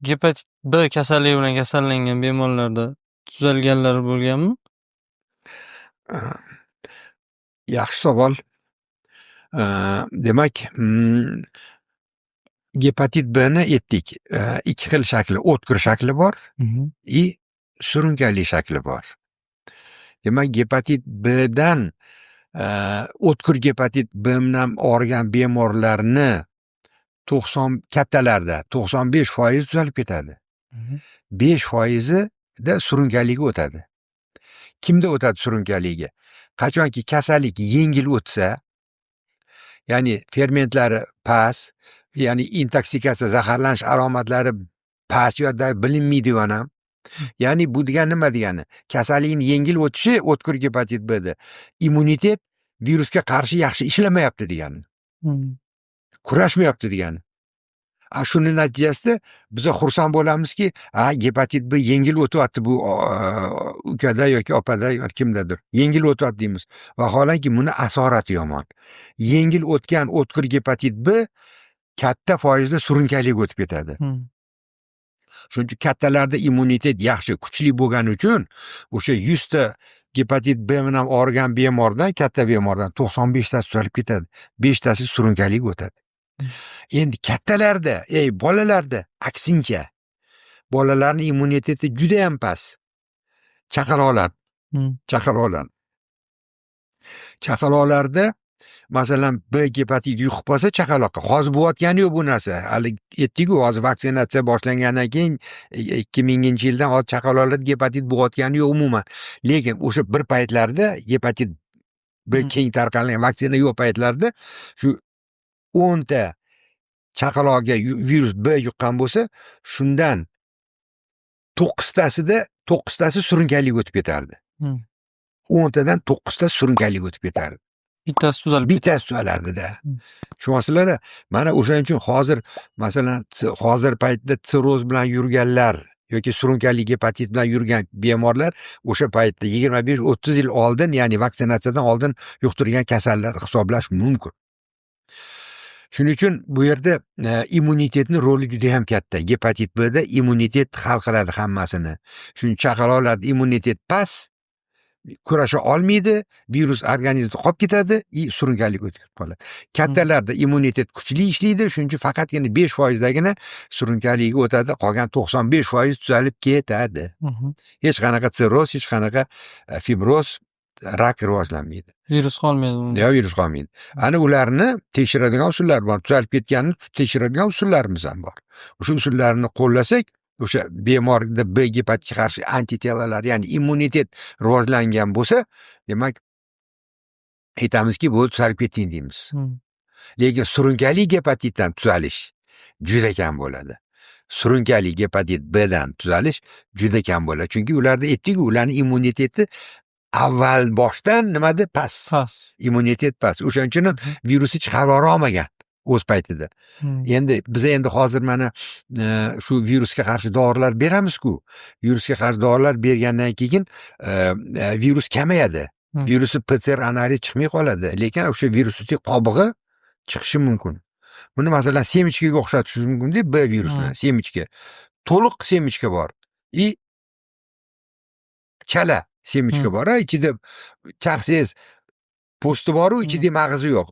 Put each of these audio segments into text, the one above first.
Gepatit B kasalligi bilan kasallangan bemorlarda tuzalganlar bo'lganmi? Yaxshi savol. Demak, gepatit Bni aytdik. Ikki xil shakli: o'tkir shakli bor и surunkali shakli bor. Demak, gepatit Bdan, o'tkir gepatit B bilan og'rigan bemorlarni kattalarda 95% tuzalib ketadi. 5 foizida surunkaligi o'tadi. Kimda o'tadi surunkaligi? Qachonki kasallik yengil o'tsa, ya'ni fermentlari past, ya'ni intoksikatsiya, zaharlanish alomatlari past yoda bilinmaydigan ham. Ya'ni bu degani nima degani? Kasallikni yengil o'tishi o'tkir gepatit Bda immunitet virusga qarshi yaxshi ishlamayapti degani. Kurashmayapti degani. A shuni natijasida biza xursand bo'lamizki, a gepatit B yengil o'tyapti bu ukada yoki opada yoki kimdadir. Yengil o'tyapti deymiz. Vaholanki buni asorati yomon. Yengil o'tgan o'tkir gepatit B katta foizda surunkaliga o'tib ketadi. Shuning uchun kattalarda immunitet yaxshi, kuchli bo'lgani uchun o'sha 100 ta gepatit B bilan og'rigan bemordan, katta bemordan 95 tasi tuzalib ketadi. 5 tasi surunkaliga o'tadi. Endi kattalarda, ey bolalarda aksincha. Bolalarning immuniteti judayam past. Chaqaloqlar, chaqaloqlar. Chaqaloqlarda, masalan, B gepatit yuqib qolsa chaqaloqqa, hozir bo'layotgani yo'q bu narsa. Hali aytdik-ku, hozir vaksinatsiya boshlangandan keyin 2000-yildan hozir chaqaloqlarda gepatit bo'layotgani yo'q umuman. Lekin o'sha bir paytlarda gepatit B keng tarqalgan, vaksina yo'q paytlarda shu 10 ta chaqaloqga virus B yuqqan bo'lsa, shundan to'qqiztasida to'qqiztasi surunkaliga o'tib ketardi. 10 tadan to'qqiztasi surunkaliga o'tib ketardi. Bittasi tuzalib. Bittasi tuzalardida. Tushunyapsizlar? Mana o'shaning uchun hozir, masalan, hozir paytda sirroz bilan yurganlar yoki surunkali gepatit bilan yurgan bemorlar o'sha paytda 25-30 yil oldin, ya'ni vaksinatsiyadan oldin yuqtirgan kasallar hisoblash mumkin. Shuning uchun bu yerda immunitetni roli juda ham katta. Gepatit Bda immunitet hal qiladi hammasini. Shuning uchun chaqaloqlarda immunitet past, kurasha olmaydi, virus organizmda qolib ketadi и surunkalik o'tib qoladi. Kattalarda immunitet kuchli ishlaydi, shuning uchun faqatgina 5 foizdagina surunkaliga o'tadi, qolgan 95% tuzalib ketadi. Hech qanaqa sirroz, hech qanaqa fibroz, rak rivojlanmaydi. Virus qolmaydi unda. Yo'q, virus qolmaydi. Ana ularni tekshiradigan usullar bor. Tuzalib ketganini tekshiradigan usullarimiz ham bor. O'sha usullarni qo'llasak, o'sha bemorda B gepatitga qarshi антитела lar, ya'ni immunitet rivojlangan bo'lsa, demak, aytamizki, bu tuzalib ketding deymiz. Lekin surunkali gepatitdan tuzalish juda kam bo'ladi. Surunkali gepatit B dan tuzalish juda kam bo'ladi. Chunki ularda aytdik-ku, ularning immuniteti avval boshdan nimada past. Past. Immunitet past. O'shaning uchun ham virusni chiqarib yubora olmagan o'z paytida. Endi biza endi hozir mana shu virusga qarshi dorilar beramiz-ku. Virusga qarshi dorilar bergandan keyin virus kamayadi. Virusni PCR analiz chiqmay qoladi, lekin o'sha virusni qobig'i chiqishi mumkin. Buni, masalan, семечка ga o'xshatish mumkin-da B virusini, семечка. To'liq семечка bor. И chala семечка bor, a ichida chaqsangiz po'sti boru, ichida mag'izi yo'q.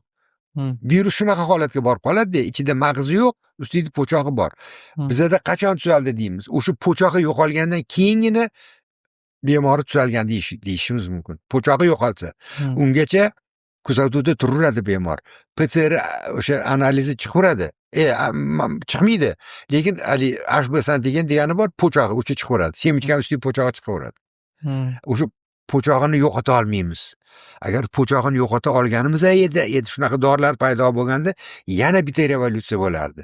Virus shunaqa holatga borib qoladi-da, ichida mag'izi yo'q, ustida po'chog'i bor. Bizada qachon tuzaldi deymiz? O'sha po'chog'i yo'qolgandan keyingina bemori tuzalgan deyishimiz mumkin. Po'chog'i yo'qolsa. Ungacha kuzatuvda turaveradi bemor. PCR o'sha analizi chiqaveradi. Chiqmaydi. Lekin haligi HBs antigen degani bor, po'chog'i o'sha chiqaveradi. Семечка ni ustida po'chog'i chiqaveradi. O'sha po'chog'ini yo'qota olmaymiz. Agar po'chog'ini yo'qota olganimizda edi shunaqa dorilar paydo bo'lganda yana bitta revolyutsiya bo'lardi.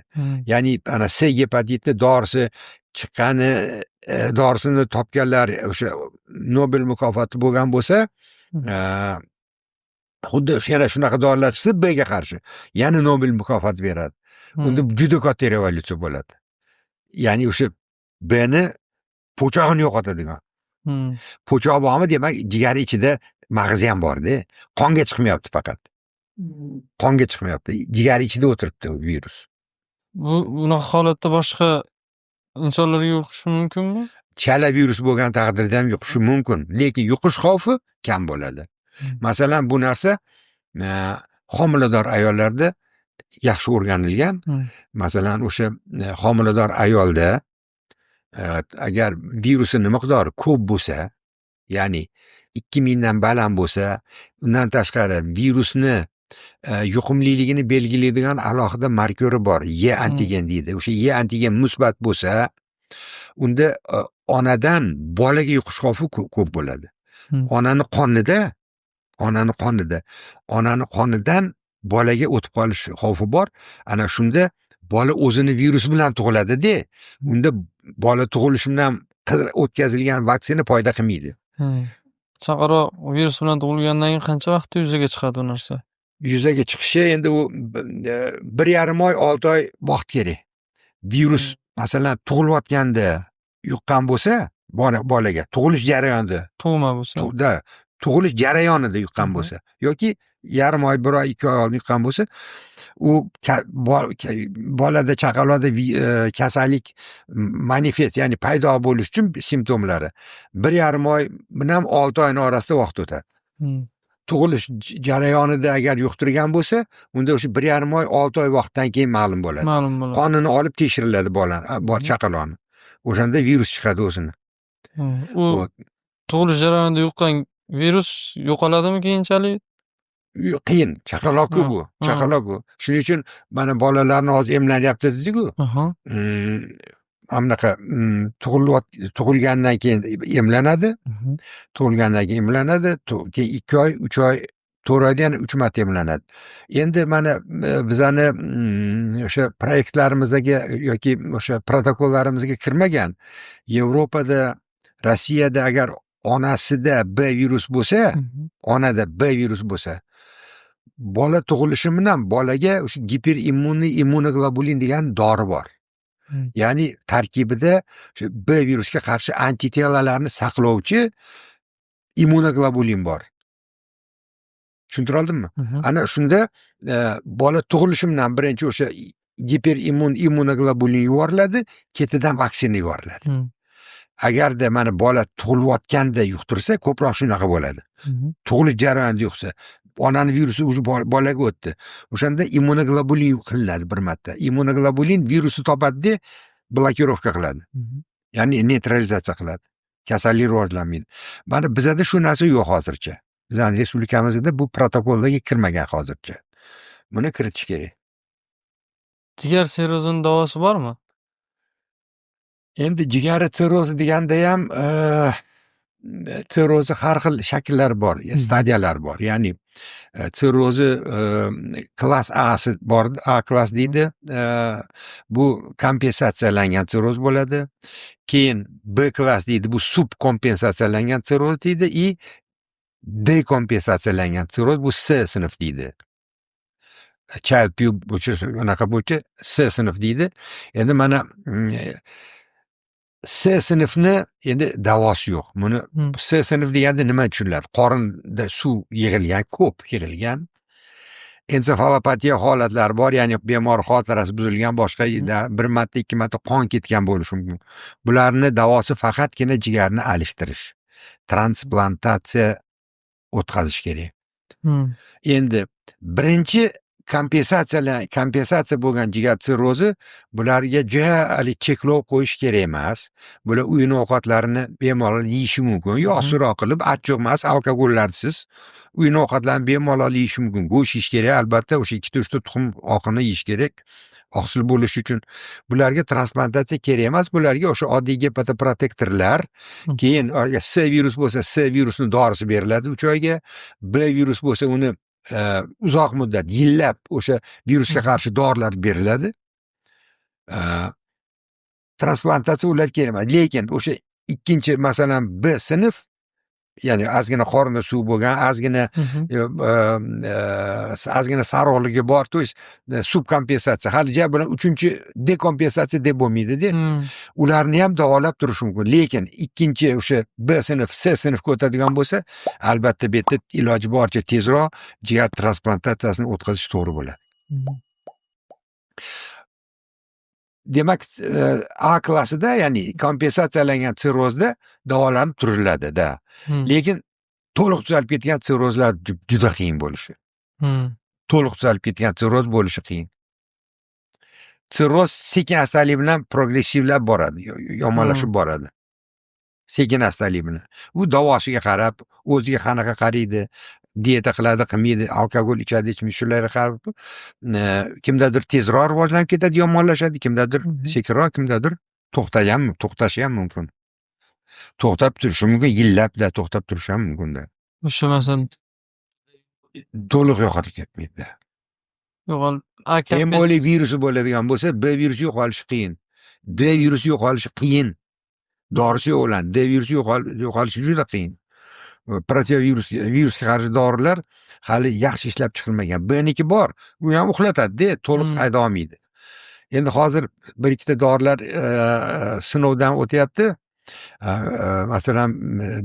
Ya'ni ana C gepatiti dorisi chiqqani, dorisini topganlar o'sha Nobel mukofoti bo'lgan bo'lsa, xuddi yana shunaqa dorilar chiqsa B ga qarshi, yana Nobel mukofoti beradi. Unda juda katta revolyutsiya bo'ladi. Ya'ni o'sha B ni po'chog'ini yo'qotadigan. Po'choq bormi, demak, jigari ichida mag'izi ham bor-da. Qonga chiqmayapti faqat. Qonga chiqmayapti. Jigari ichida o'tiribdi u virus. Bu bunaqa holatda boshqa Insonlarga yuqishi mumkinmi? Chala virus bo'lgan taqdirda ham yuqishi mumkin, lekin yuqish xavfi kam bo'ladi. Masalan, bu narsa homilador ayollarda yaxshi o'rganilgan. Masalan, o'sha homilador ayolda agar virusini miqdori ko'p bo'lsa, ya'ni 2000 dan baland bo'lsa, undan tashqari virusni yuqumliligini belgilaydigan alohida markeri bor, E antigen deydi. O'sha E antigen musbat bo'lsa, unda onadan bolaga yuqish xavfi ko'p bo'ladi. Onani qonidan bolaga o'tib qolish xavfi bor. Ana shunda bola o'zini virus bilan tug'iladi-da, unda bola tug'ilishi bilan o'tkazilgan vaksina foyda qilmaydi. Chaqaloq virus bilan tug'ilgandan keyin qancha vaqtda yuzaga chiqadi u narsa? Yuzaga chiqishi endi u 1,5 oy, 6 oy vaqt kerak. Virus, masalan, tug'ilayotganda yuqqan bo'lsa, bolaga tug'ilish jarayonida Tug'ma bo'lsa. Da, tug'ilish jarayonida yuqqan bo'lsa yoki yarim oy, 1 oy, 2 oy oldin yuqqan bo'lsa, u bolada, chaqaloqda kasallik manifest, ya'ni paydo bo'lishi uchun simptomlari 1,5 oy bilan 6 oyni orasida vaqt o'tadi. Tug'ilish jarayonida agar yuqtirgan bo'lsa, unda o'sha 1,5 oy, 6 oy vaqtdan keyin ma'lum bo'ladi. Ma'lum bo'ladi. Qonini olib tekshiriladi bolani, chaqaloqni. O'shanda virus chiqadi o'zini. U Вот. tug'ilish jarayonida yuqqan virus yo'qoladimi keyinchalik? Qiyin, chaqaloq-ku bu, chaqaloq bu. Shuning uchun mana bolalarni hozir emlanyapti dediku. Mana bunaqa tug'ilgandan keyin emlanadi. Tug'ilgandan keyin emlanadi. Keyin 2 oy, 3 oy, 4 oyda yana uch marta emlanadi. Endi mana bizani o'sha proyektlarimizga yoki o'sha protokollarimizga kirmagan, Yevropada, Rossiyada agar onasida B virus bo'lsa, onada B virus bo'lsa, bola tug'ilishi bilan bolaga o'sha гипериммунный иммуноглобулин degan dori bor. Ya'ni tarkibida o'sha B virusga qarshi антитела larni saqlovchi immunoglobulin bor. Tushuntira oldimmi? Mhm. Ana shunda bola tug'ilishi bilan birinchi o'sha giperimmun immunoglobulin yuboriladi, ketidan vaksina yuboriladi. Agarda mana bola tug'ilayotganda yuqtirsa, ko'proq shunaqa bo'ladi. Tug'ilish jarayonida yuqsa, onani virusi уже bolaga o'tdi. O'shanda immunoglobulin qilinadi bir marta. Immunoglobulin virusni topadida, блокировка qiladi. Ya'ni neytralizatsiya qiladi. Kasallik rivojlanmaydi. Mana bizada shu narsa yo'q hozircha. Bizani respublikamizda bu protokollarga kirmagan hozircha. Buni kiritish kerak. Jigar sirrozini davosi bormi? Endi jigari sirrozi degandayam sirrozi har xil shakllari bor, stadiyalari bor. Ya'ni sirrozi класс Asi bor, A класс deydi. Bu kompensatsiyalangan sirroz bo'ladi. Keyin B класс deydi, bu subkompensatsiyalangan sirroz deydi и dekompensatsiyalangan sirroz, bu C sinf deydi. Child Pugh bo'yicha, anaqa bo'yicha C sinf deydi. Endi mana C sinfni endi davosi yo'q. Buni C sinf deganda nima tushuniladi? Qorinda suv yig'ilgan, ko'p yig'ilgan. Ensefalopatiya holatlari bor, ya'ni bemor xotirasi buzilgan, boshqa bir marta, ikki marta qon ketgan bo'lishi mumkin. Bularni davosi faqatgina jigarni alishtirish. Transplantatsiya o'tkazish kerak. Endi birinchi kompensatsiya bo'lgan jigar sirrozi, bularga juda haligi cheklov qo'yish kerak emas. Bular uyni ovqatlarini bemalol yeyishi mumkin. Yog'sizroq qilib, achchiq emas, alkogollarsiz uyni ovqatlarini bemalol yeyishi mumkin. Go'sht yeyish kerak, albatta, o'sha ikkita, uchta tuxum oqini yeyish kerak, oqsil bo'lishi uchun. Bularga transplantatsiya kerak emas. Bularga o'sha oddiy gepatoprotektorlar, keyin agar C virus bo'lsa, C virusni dorisi beriladi 3 oyga. B virus bo'lsa, uni uzoq muddat, yillab o'sha virusga qarshi dorilar beriladi. Transplantatsiya ular kerak emas. Lekin o'sha ikkinchi, masalan, B sinf, ya'ni ozgina qorinda suv bo'lgan, ozgina ozgina sariqligi bor, то есть subkompensatsiya. Hali ja bilan uchinchi dekompensatsiya deb bo'lmaydida. Ularni ham davolab turish mumkin. Lekin ikkinchi o'sha B sinf, C sinfga o'tadigan bo'lsa, albatta bu yerda iloji boricha tezroq jigar transplantatsiyasini o'tkazish to'g'ri bo'ladi. Demak, A klassida, ya'ni kompensatsiyalangan sirrozda davolanib turiladi-da. Lekin to'liq tuzalib ketgan sirrozlar juda qiyin bo'lishi. To'liq tuzalib ketgan sirroz bo'lishi qiyin. Sirroz sekin astalik bilan progressivlab boradi, yomonlashib boradi. Sekin astalik bilan. U davosiga qarab, o'ziga qanaqa qaraydi, dieta qiladi, qilmaydi, alkogol ichadi, ichmaydi, shularga qarab kimdadir tezroq rivojlanib ketadi, yomonlashadi, kimdadir sekinroq, kimdadir to'xtashi ham mumkin. To'xtab turishi mumkin, yillab-da to'xtab turishi ham mumkin-da. O'sha, masalan, To'liq yo'qotib ketmaydi. Yo'qolib A Embolik virusi bo'ladigan bo'lsa, B virusi yo'qolishi qiyin. D virusi yo'qolishi qiyin. Dorisi yo'q ularni. D virusi yo'qolishi juda qiyin. Proteovirus, virusga qarshi dorilar hali yaxshi ishlab chiqilmagan. Bniki bor, u ham uxlatadi-da, to'liq haydolmaydi. Endi hozir bir ikkita dorilar sinovdan o'tyapti. Masalan,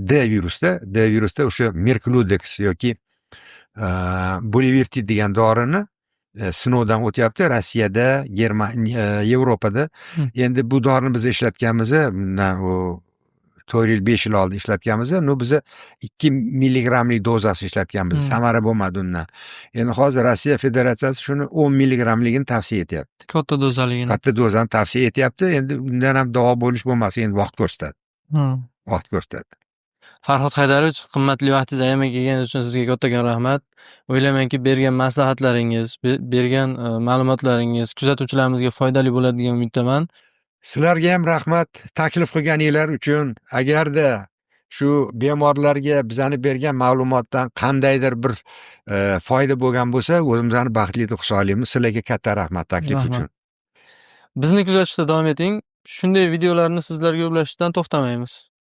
D virusda o'sha Myrcludex yoki Bulevirtid degan dorini sinovdan o'tyapti Rossiyada, Yevropada. Endi bu dorini biz ishlatganmiz, bundan u 4 yil, 5 yil oldin ishlatganmiz. Ну, biza 2 milligrammlik dozasi ishlatganmiz. Samara bo'lmadi undan. Endi hozir Rossiya Federatsiyasi shuni 10 milligrammligini tavsiya etyapti. Katta dozaligini. Katta dozani tavsiya etyapti. Endi undan ham davo bo'lish bo'lmasa, endi vaqt ko'rsatadi. Vaqt ko'rsatadi. Farhod Haydarovich, qimmatli vaqtingizni ayamay kelganingiz uchun sizga kattakon rahmat. O'ylaymanki, bergan maslahatlaringiz, bergan ma'lumotlaringiz kuzatuvchilarimizga foydali bo'ladi degan umiddaman. Sizlarga ham rahmat taklif qilganinglar uchun. Agarda shu bemorlarga bizani bergan ma'lumotdan qandaydir bir foyda bo'lgan bo'lsa, o'zimizni baxtli deb hisoblaymiz. Sizlarga katta rahmat taklif Rahmat. uchun. Bizni kuzatishda davom eting. Shunday videolarni sizlarga ulashishdan to'xtamaymiz.